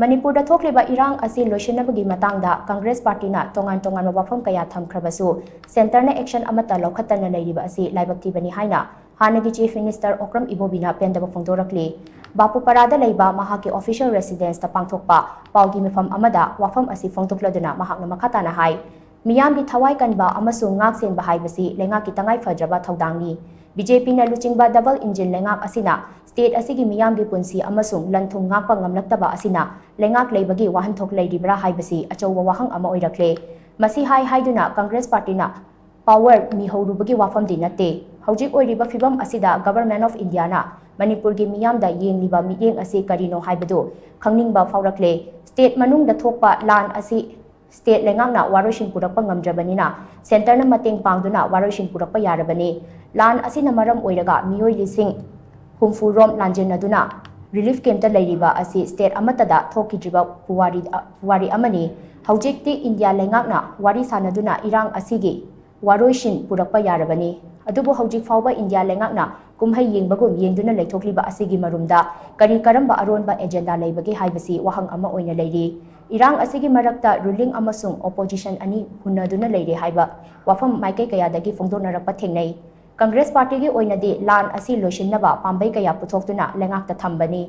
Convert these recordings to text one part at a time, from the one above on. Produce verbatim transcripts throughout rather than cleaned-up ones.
ꯃꯅꯤꯄꯨꯔꯗ ꯊꯣꯛꯂꯤꯕ ꯏꯔꯥꯡ ꯑꯁꯤ ꯂꯣꯏꯁꯤꯟꯅꯕꯒꯤ ꯃꯇꯥꯡꯗ ꯀꯪꯒ꯭ꯔꯦꯁ ꯄꯥꯔꯇꯤꯅ ꯇꯣꯉꯥꯟ ꯇꯣꯉꯥꯟꯕ ꯋꯥꯐꯝ ꯀꯌꯥ ꯊꯝꯈ꯭ꯔꯕꯁꯨ, ꯁꯦꯟꯇꯔꯅ ꯑꯦꯛꯁꯟ ꯑꯃꯠꯇ ꯂꯧꯈꯠꯇꯅ ꯂꯩꯔꯤꯕ ꯑꯁꯤ ꯂꯥꯏꯕꯛ ꯊꯤꯕꯅꯤ ꯍꯥꯏꯅ ꯍꯥꯟꯅꯒꯤ ꯆꯤꯐ ꯃꯤꯅꯤꯁꯇꯔ ꯑꯣꯀ꯭ꯔꯝ ꯏꯕꯣꯕꯤꯅ ꯄꯦꯟꯗꯕ ꯐꯣꯡꯗꯣꯔꯛꯂꯤ꯫ ꯕꯥꯄꯨꯄꯥꯔꯥꯗ ꯂꯩꯕ ꯃꯍꯥꯛꯀꯤ ꯑꯣꯐꯤꯁꯤꯌꯦꯜ ꯔꯦꯁꯤꯗꯦꯟꯁꯇ ꯄꯥꯡꯊꯣꯛꯄ ꯄꯥꯎꯒꯤ ꯃꯤꯐꯝ ꯑꯃꯗ ꯋꯥꯐꯝ ꯑꯁꯤ ꯐꯣꯡꯗꯣꯛꯂꯗꯨꯅ ꯃꯍꯥꯛꯅ ꯃꯈꯥ ꯇꯥꯅ ꯍꯥꯏ, ꯃꯤꯌꯥꯝꯒꯤ ꯊꯋꯥꯏ ꯀꯟꯕ ꯑꯃꯁꯨꯡ ꯉꯥꯛ ꯁꯦꯟꯕ ꯍꯥꯏꯕꯁꯤ ꯂꯩꯉꯥꯛꯀꯤ ꯇꯉꯥꯏ ꯐꯗ꯭ꯔꯕ ꯊꯧꯗꯥꯡꯅꯤ꯫ ꯕꯤ ꯖꯦ ꯄꯤꯅ ꯂꯨꯆꯤꯡꯕ ꯗꯕꯜ ꯏꯟꯖꯤꯟ ꯂꯩꯉꯥꯛ ꯑꯁꯤꯅ ꯁ꯭ꯇꯦꯠ ꯑꯁꯤꯒꯤ ꯃꯤꯌꯥꯝꯒꯤ ꯄꯨꯟꯁꯤ ꯑꯃꯁꯨꯡ ꯂꯟ ꯊꯨꯝ ꯉꯥꯛꯄ ꯉꯝꯂꯛꯇꯕ ꯑꯁꯤꯅ ꯂꯩꯉꯥꯛ ꯂꯩꯕꯒꯤ ꯋꯥꯍꯟꯊꯣꯛ ꯂꯩꯔꯤꯕ꯭ꯔꯥ ꯍꯥꯏꯕꯁꯤ ꯑꯆꯧꯕ ꯋꯥꯍꯪ ꯑꯃ ꯑꯣꯏꯔꯛꯂꯦ꯫ ꯃꯁꯤ ꯍꯥꯏ ꯍꯥꯏꯗꯨꯅ ꯀꯪꯒ꯭ꯔꯦꯁ ꯄꯥꯔꯇꯤꯅ ꯄꯥꯋꯔ ꯃꯤꯍꯧꯔꯨꯕꯒꯤ ꯋꯥꯐꯝꯗꯤ ꯅꯠꯇꯦ꯫ ꯍꯧꯖꯤꯛ ꯑꯣꯏꯔꯤꯕ ꯐꯤꯕꯝ ꯑꯁꯤꯗ Government of Indiaꯅ ꯃꯅꯤꯄꯨꯔꯒꯤ ꯃꯤꯌꯥꯝꯗ ꯌꯦꯡꯂꯤꯕ ꯃꯤꯠꯌꯦꯡ ꯑꯁꯤ ꯀꯔꯤꯅꯣ ꯍꯥꯏꯕꯗꯨ ꯈꯪꯅꯤꯡꯕ ꯐꯥꯎꯔꯛꯂꯦ꯫ ꯁ꯭ꯇꯦꯠ ꯃꯅꯨꯡꯗ ꯊꯣꯛꯄ ꯂꯥꯟ ꯑꯁꯤ ꯁ꯭ꯇꯦꯠ ꯂꯩꯉꯥꯛꯅ ꯋꯥꯔꯣꯏꯁꯤꯟ ꯄꯨꯔꯛꯄ ꯉꯝꯗ꯭ꯔꯕꯅꯤꯅ ꯁꯦꯟꯇꯔꯅ ꯃꯇꯦꯡ ꯄꯥꯡꯗꯨꯅ ꯋꯥꯔꯣꯏꯁꯤꯟ ꯄꯨꯔꯛꯄ ꯌꯥꯔꯕꯅꯤ꯫ ꯂꯥꯟ ꯑꯁꯤꯅ ꯃꯔꯝ ꯑꯣꯏꯔꯒ ꯃꯤꯑꯣꯏ ꯂꯤꯁꯤꯡ ꯍꯨꯝꯐꯨ ꯔꯣꯝ ꯂꯥꯟꯖꯦꯟꯅꯗꯨꯅ ꯔꯤꯂꯤꯐ ꯀꯦꯝꯞꯇ ꯂꯩꯔꯤꯕ ꯑꯁꯤ ꯁ꯭ꯇꯦꯠ ꯑꯃꯠꯇꯗ ꯊꯣꯛꯈꯤꯗ꯭ꯔꯤꯕ ꯄꯨꯋꯥꯔꯤ, ꯄꯨꯋꯥꯔꯤ ꯑꯃꯅꯤ꯫ ꯍꯧꯖꯤꯛꯇꯤ ꯏꯟꯗꯤꯌꯥ ꯂꯩꯉꯥꯛꯅ ꯋꯥꯔꯤ ꯁꯥꯅꯗꯨꯅ ꯏꯔꯥꯡ ꯑꯁꯤꯒꯤ ꯋꯥꯔꯣꯏꯁꯤꯟ ꯄꯨꯔꯛꯄ ꯌꯥꯔꯕꯅꯤ꯫ ꯑꯗꯨꯕꯨ ꯍꯧꯖꯤꯛ ꯐꯥꯎꯕ ꯏꯟꯗꯤꯌꯥ ꯂꯩꯉꯥꯛꯅ ꯀꯨꯝꯍꯩ ꯌꯦꯡꯕꯒꯨꯝ ꯌꯦꯡꯗꯨꯅ ꯂꯩꯊꯣꯛꯂꯤꯕ ꯑꯁꯤꯒꯤ ꯃꯔꯨꯝꯗ ꯀꯔꯤ ꯀꯔꯝꯕ ꯑꯔꯣꯟꯕ ꯑꯦꯖꯦꯟꯗꯥ ꯂꯩꯕꯒꯦ ꯍꯥꯏꯕꯁꯤ ꯋꯥꯍꯪ ꯑꯃ ꯑꯣꯏꯅ ꯂꯩꯔꯤ꯫ ꯏꯔꯥꯡ ꯑꯁꯤꯒꯤ ꯃꯔꯛꯇ ꯔꯨꯂꯤꯡ ꯑꯃꯁꯨꯡ ꯑꯣꯄꯣꯖꯤꯁꯟ ꯑꯅꯤ ꯍꯨꯟꯅꯗꯨꯅ ꯂꯩꯔꯦ ꯍꯥꯏꯕ ꯋꯥꯐꯝ ꯃꯥꯏꯀꯩ ꯀꯌꯥꯗꯒꯤ ꯐꯣꯡꯗꯣꯛꯅꯔꯛꯄ ꯊꯦꯡꯅꯩ꯫ ꯀꯪꯒ꯭ꯔꯦꯁ ꯄꯥꯔꯇꯤꯒꯤ ꯑꯣꯏꯅꯗꯤ ꯂꯥꯟ ꯑꯁꯤ ꯂꯣꯏꯁꯤꯟꯅꯕ ꯄꯥꯝꯕꯩ ꯀꯌꯥ ꯄꯨꯊꯣꯛꯇꯨꯅ ꯂꯩꯉꯥꯛꯇ ꯊꯝꯕꯅꯤ꯫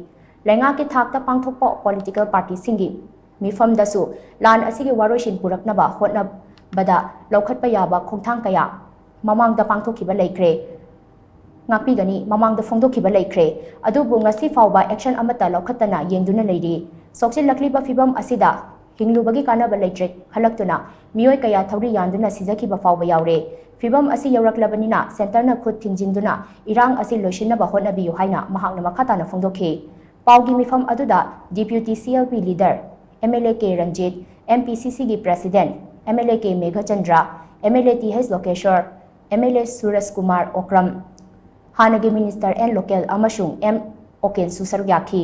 ꯂꯩꯉꯥꯛꯀꯤ ꯊꯥꯛꯇ ꯄꯥꯡꯊꯣꯛꯄ ꯄꯣꯂꯤꯇꯤꯀꯦꯜ ꯄꯥꯔꯇꯤꯁꯤꯡꯒꯤ ꯃꯤꯐꯝꯗꯁꯨ ꯂꯥꯟ ꯑꯁꯤꯒꯤ ꯋꯥꯔꯣꯏꯁꯤꯟ ꯄꯨꯔꯛꯅꯕ ꯍꯣꯠꯅꯕꯗ ꯂꯧꯈꯠꯄ ꯌꯥꯕ ꯈꯣꯡꯊꯥꯡ ꯀꯌꯥ ꯃꯃꯥꯡꯗ ꯄꯥꯡꯊꯣꯛꯈꯤꯕ ꯂꯩꯈ꯭ꯔꯦ꯫ ꯉꯥꯛꯄꯤꯒꯅꯤ, ꯃꯃꯥꯡꯗ ꯐꯣꯡꯗꯣꯛꯈꯤꯕ ꯂꯩꯈ꯭ꯔꯦ꯫ ꯑꯗꯨꯕꯨ ꯉꯁꯤ ꯐꯥꯎꯕ ꯑꯦꯛꯁꯟ ꯑꯃꯠꯇ ꯂꯧꯈꯠꯇꯅ ꯌꯦꯡꯗꯨꯅ ꯂꯩꯔꯤ꯫ ꯁꯣꯛꯆꯤꯜꯂꯛꯂꯤꯕ ꯐꯤꯕꯝ ꯑꯁꯤꯗ ꯍꯤꯡꯂꯨꯕꯒꯤ ꯀꯥꯟꯅꯕ ꯂꯩꯇ꯭ꯔꯦ ꯈꯜꯂꯛꯇꯨꯅ ꯃꯤꯑꯣꯏ ꯀꯌꯥ ꯊꯧꯔꯤ ꯌꯥꯟꯗꯨꯅ ꯁꯤꯖꯈꯤꯕ ꯐꯥꯎꯕ ꯌꯥꯎꯔꯦ꯫ ꯐꯤꯕꯝ ꯑꯁꯤ ꯌꯧꯔꯛꯂꯕꯅꯤꯅ ꯁꯦꯟꯇꯔꯅ ꯈꯨꯠ ꯊꯤꯡꯖꯤꯟꯗꯨꯅ ꯏꯔꯥꯡ ꯑꯁꯤ ꯂꯣꯏꯁꯤꯟꯅꯕ ꯍꯣꯠꯅꯕꯤꯌꯨ ꯍꯥꯏꯅ ꯃꯍꯥꯛꯅ ꯃꯈꯥ ꯇꯥꯅ ꯐꯣꯡꯗꯣꯛꯈꯤ꯫ ꯄꯥꯎꯒꯤ ꯃꯤꯐꯝ ꯑꯗꯨꯗ deputy C L P leader M L A K Ranjit, M P C ꯁꯤꯒꯤ president M L A K Meghachandra, M L A T ꯍꯩꯆ Lokeshwar, M L A Suraj Kumar Okram, ꯍꯥꯟꯅꯒꯤ ꯃꯤꯅꯤꯁꯇꯔ ꯑꯦꯟ ꯂꯣꯀꯦꯜ ꯑꯃꯁꯨꯡ ꯑꯦꯝ ꯑꯣꯀꯦꯟꯁꯨ ꯁꯔꯨꯛ ꯌꯥꯈꯤ꯫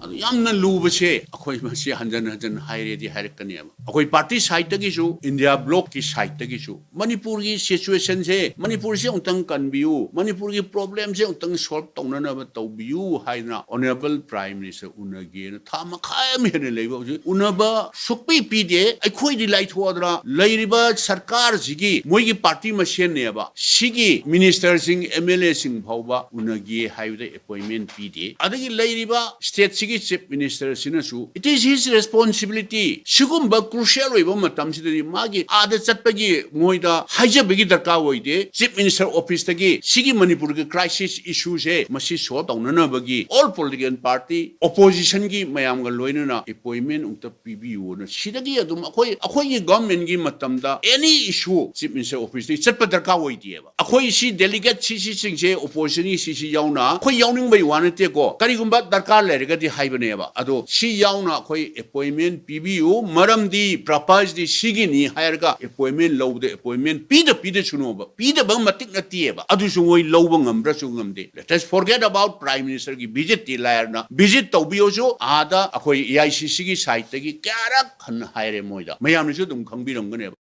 ꯑꯗꯨ ꯌꯥꯝꯅ ꯂꯨꯕꯁꯦ ꯑꯩꯈꯣꯏ ꯃꯁꯤ ꯍꯟꯖꯟ ꯍꯟꯖꯟ ꯍꯥꯏꯔꯦꯗꯤ ꯍꯥꯏꯔꯛꯀꯅꯦꯕ꯫ ꯑꯩꯈꯣꯏ party side ꯇꯒꯤꯁꯨ, India bloc ꯀꯤ side ꯇꯒꯤꯁꯨ ꯃꯅꯤꯄꯨꯔꯒꯤ situation ꯁꯦ, ꯃꯅꯤꯄꯨꯔꯁꯦ ꯑꯃꯨꯛꯇꯪ ꯀꯟꯕꯤꯌꯨ, ꯃꯅꯤꯄꯨꯔꯒꯤ problem ꯁꯦ ꯑꯃꯨꯛꯇꯪ solve ꯇꯧꯅꯅꯕ ꯇꯧꯕꯤꯌꯨ ꯍꯥꯏꯗꯅ Honourable Prime Minister ꯎꯅꯒꯦꯅ ꯊꯥ ꯃꯈꯥꯏ ꯑꯃ ꯍꯦꯟꯅ ꯂꯩꯕ ꯍꯧꯖꯤꯛ ꯎꯅꯕ ꯁꯨꯛꯄꯤ ꯄꯤꯗꯦ꯫ ꯑꯩꯈꯣꯏꯗꯤ ꯂꯥꯏꯊꯣꯛꯑꯗꯅ ꯂꯩꯔꯤꯕ ꯁꯔꯀꯥꯔꯁꯤꯒꯤ ꯃꯣꯏꯒꯤ party ꯃꯁꯦꯟꯅꯦꯕ, ꯁꯤꯒꯤ minister ꯁꯤꯡ, M L A ꯁꯤꯡ ꯐꯥꯎꯕ ꯎꯅꯒꯦ ꯍꯥꯏꯕꯗ appointment ꯄꯤꯗꯦ꯫ ꯑꯗꯒꯤ ꯂꯩꯔꯤꯕ state ꯁꯤꯒꯤ Chief Minister ꯁꯤꯅꯁꯨ it is his responsibility, ꯁꯤꯒꯨꯝꯕ crucial ꯑꯣꯏꯕ ꯃꯇꯝꯁꯤꯗꯗꯤ ꯃꯥꯒꯤ ꯑꯥꯗ ꯆꯠꯄꯒꯤ ꯃꯣꯏꯗ ꯍꯥꯏꯖꯕꯒꯤ ꯗꯔꯀꯥꯔ ꯑꯣꯏꯗꯦ꯫ Chief Minister office ꯇꯒꯤ ꯁꯤꯒꯤ ꯃꯅꯤꯄꯨꯔꯒꯤ crisis issue ꯁꯦ ꯃꯁꯤ solve ꯇꯧꯅꯅꯕꯒꯤ all political party, opposition ꯒꯤ ꯃꯌꯥꯝꯒ ꯂꯣꯏꯅꯅ appointment ꯑꯃꯨꯛꯇ ꯄꯤꯕꯤꯌꯨꯅ ꯁꯤꯗꯒꯤ ꯑꯗꯨꯝ ꯑꯩꯈꯣꯏ, ꯑꯩꯈꯣꯏꯒꯤ government ꯀꯤ ꯃꯇꯝꯗ any issue Chief Minister office ꯇꯒꯤ ꯆꯠꯄ ꯗꯔꯀꯥꯔ ꯑꯣꯏꯗꯦꯕ꯫ ꯑꯩꯈꯣꯏ ꯁꯤ delegate ꯁꯤ, ꯁꯤꯁꯤꯡꯁꯦ, opposition ꯒꯤ ꯁꯤ, ꯁꯤ ꯌꯥꯎꯅ ꯑꯩꯈꯣꯏ ꯌꯥꯎꯅꯤꯡꯕꯩ ꯋꯥ ꯅꯠꯇꯦꯀꯣ, ꯀꯔꯤꯒꯨꯝꯕ ꯗꯔꯀꯥꯔ ꯂꯩꯔꯒꯗꯤ ꯍꯥꯏꯕꯅꯦꯕ꯫ ꯑꯗꯣ ꯁꯤ ꯌꯥꯎꯅ ꯑꯩꯈꯣꯏ appointment ꯄꯤꯕꯤꯌꯨ, ꯃꯔꯝꯗꯤ purpose ꯗꯤ ꯁꯤꯒꯤꯅꯤ ꯍꯥꯏꯔꯒ appointment ꯂꯧꯕꯗ appointment ꯄꯤꯗ ꯄꯤꯗ ꯁꯨꯅꯣꯕ, ꯄꯤꯗꯕ ꯃꯇꯤꯛ ꯅꯠꯇꯦꯕ꯫ ꯑꯗꯨꯁꯨ ꯃꯣꯏ ꯂꯧꯕ ꯉꯝꯕ꯭ꯔꯁꯨ ꯉꯝꯗꯦ꯫ Let us forget about Prime Minister ꯒꯤ visit ꯇꯤ ꯂꯥꯏꯔꯅ, visit ꯇꯧꯕꯤꯌꯣꯁꯨ ꯑꯥꯗ ꯑꯩꯈꯣꯏ A I C C ꯒꯤ side ꯇꯒꯤ ꯀꯌꯥꯔꯛ ꯍꯟꯅ ꯍꯥꯏꯔꯦ ꯃꯣꯏꯗ, ꯃꯌꯥꯝꯅꯁꯨ ꯑꯗꯨꯝ ꯈꯪꯕꯤꯔꯝꯒꯅꯦꯕ꯫